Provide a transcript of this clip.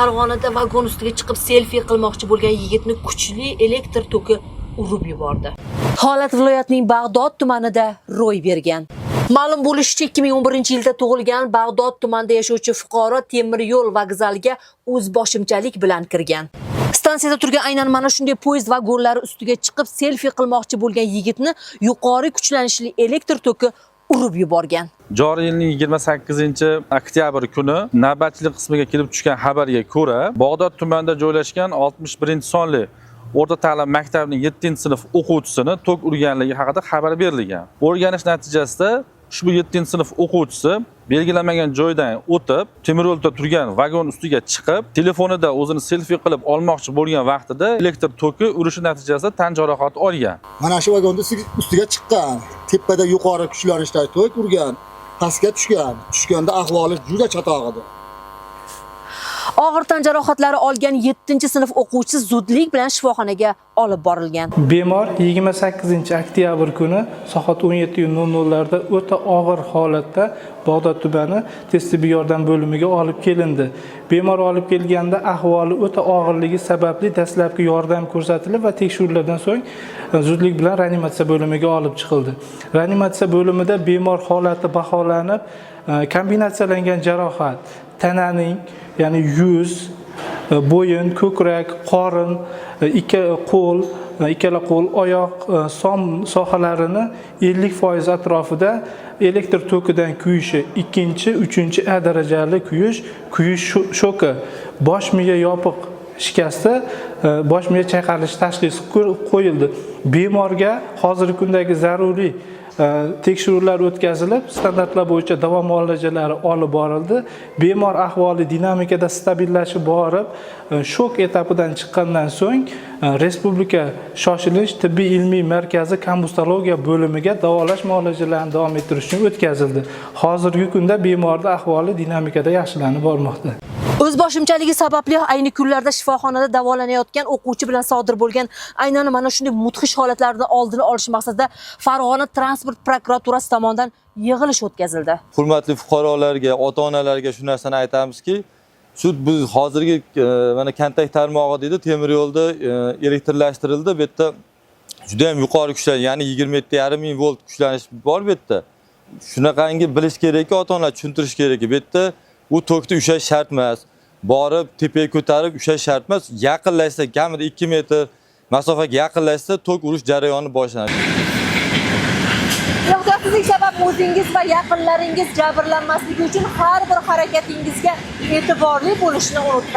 Farg'onada vagon ustiga chiqib selfi qilmoqchi bo'lgan yigitni kuchli elektr toki urib yubordi. Holat viloyatning Bag'dod tumanida ro'y bergan. Ma'lum bo'lishicha, 2011-yilda tug'ilgan, Bag'dod tumanida yashovchi fuqaro temir yo'l vokzaliga o'zboshimchalik bilan kirgan. Stansiyada turgan aynan mana shunday poyezd vagonlari ustiga chiqib selfi qilmoqchi bo'lgan yigitni yuqori kuchlanishli elektr toki urib yuborgan. Joriy yilning 28 oktyabr kuni navbatchilik qismiga kelib tushgan xabarga ko'ra, Bag'dod tumanida joylashgan 61 sonli o'rta ta'lim maktabining 7 sinf o'quvchisini tok urganligi haqida xabar berilgan. O'rganish natijasida ushbu 7 sinf o'quvchisi belgilanmagan joydan o'tib, temir yo'lda turgan vagon ustiga chiqib, telefonida o'zini selfi qilib olmoqchi bo'lgan vaqtida elektr toki urishi natijasida tan jarohati olgan. Mana shu vagonni ustiga chiqqan. Tepada yuqori kuchlanishda tok urgan, pastga tushgan. Tushganda ahvoli juda chatoq edi. Og'ir tan jarohatlari olgan 7-sinf o'quvchisi zudlik bilan shifoxonaga olib borilgan. Bemor 28 oktyabr kuni soat 17:00 larda o'ta og'ir holatda Bag'dod tumani tez tibbiy yordam bo'limiga olib kelindi. Bemor olib kelganda ahvoli o'ta og'irligi sababli dastlabki yordam ko'rsatilib va tekshiruvlardan so'ng zudlik bilan reanimatsiya bo'limiga olib chiqildi. Reanimatsiya bo'limida bemor holati baholanib, kombinatsiyalangan jarohat tananing, ya'ni yuz, bo'yin, ko'krak, qorin, ikki qo'l, ikkala qo'l, oyoq, som sohalarini 50% atrofida elektr tokidan kuyishi, ikkinchi, uchinchi A darajali kuyish, kuyish shoki, bosh miya yopiq shikasti, bosh miya chayqalishi tashxisi qo'yildi. Bemorga hozirgi kundagi zaruriy tekshiruvlar o'tkazilib, standartlar bo'yicha davo muolajalari olib borildi. Bemor ahvoli dinamikada stabillashib borib, shok etapidan chiqqandan so'ng Respublika shoshilinch tibbiy ilmiy markazi kombustologiya bo'limiga davolash muolajalarini davom ettirish uchun o'tkazildi. Hozirgi kunda bemorda ahvoli dinamikada yaxshilanib bormoqda. O'zboshimchaligi sababli ayni kunlarda shifoxonada davolanayotgan o'quvchi bilan sodir bo'lgan aynan mana shunday mudhish holatlarni oldini olish maqsadida Farg'ona transport prokuraturasi tomonidan yig'ilish o'tkazildi. Hurmatli fuqarolarga, ota onalarga shu narsani aytamizki, shu biz hozirgi mana kontakt tarmog'i deydi, temir yo'lda elektrlashtirildi. Bu yerda juda ham yuqori kuchlanish, ya'ni 27,5 ming volt kuchlanish bor bu yerda. Shunaqangi bilish kerakki, ota onalar tushuntirish kerakki, bu yerda u tokni ushlash shart emas. Borib tepaga ko'tarib ushlash shart emas. Yaqinlashsa, kamida 2 metr masofaga yaqinlashsa, tok urish jarayoni boshlanadi. Ehtiyotsizlik sabab o'zingiz va yaqinlaringiz jabrlanmasligi uchun har bir harakatingizga e'tiborli bo'lishni unutmang.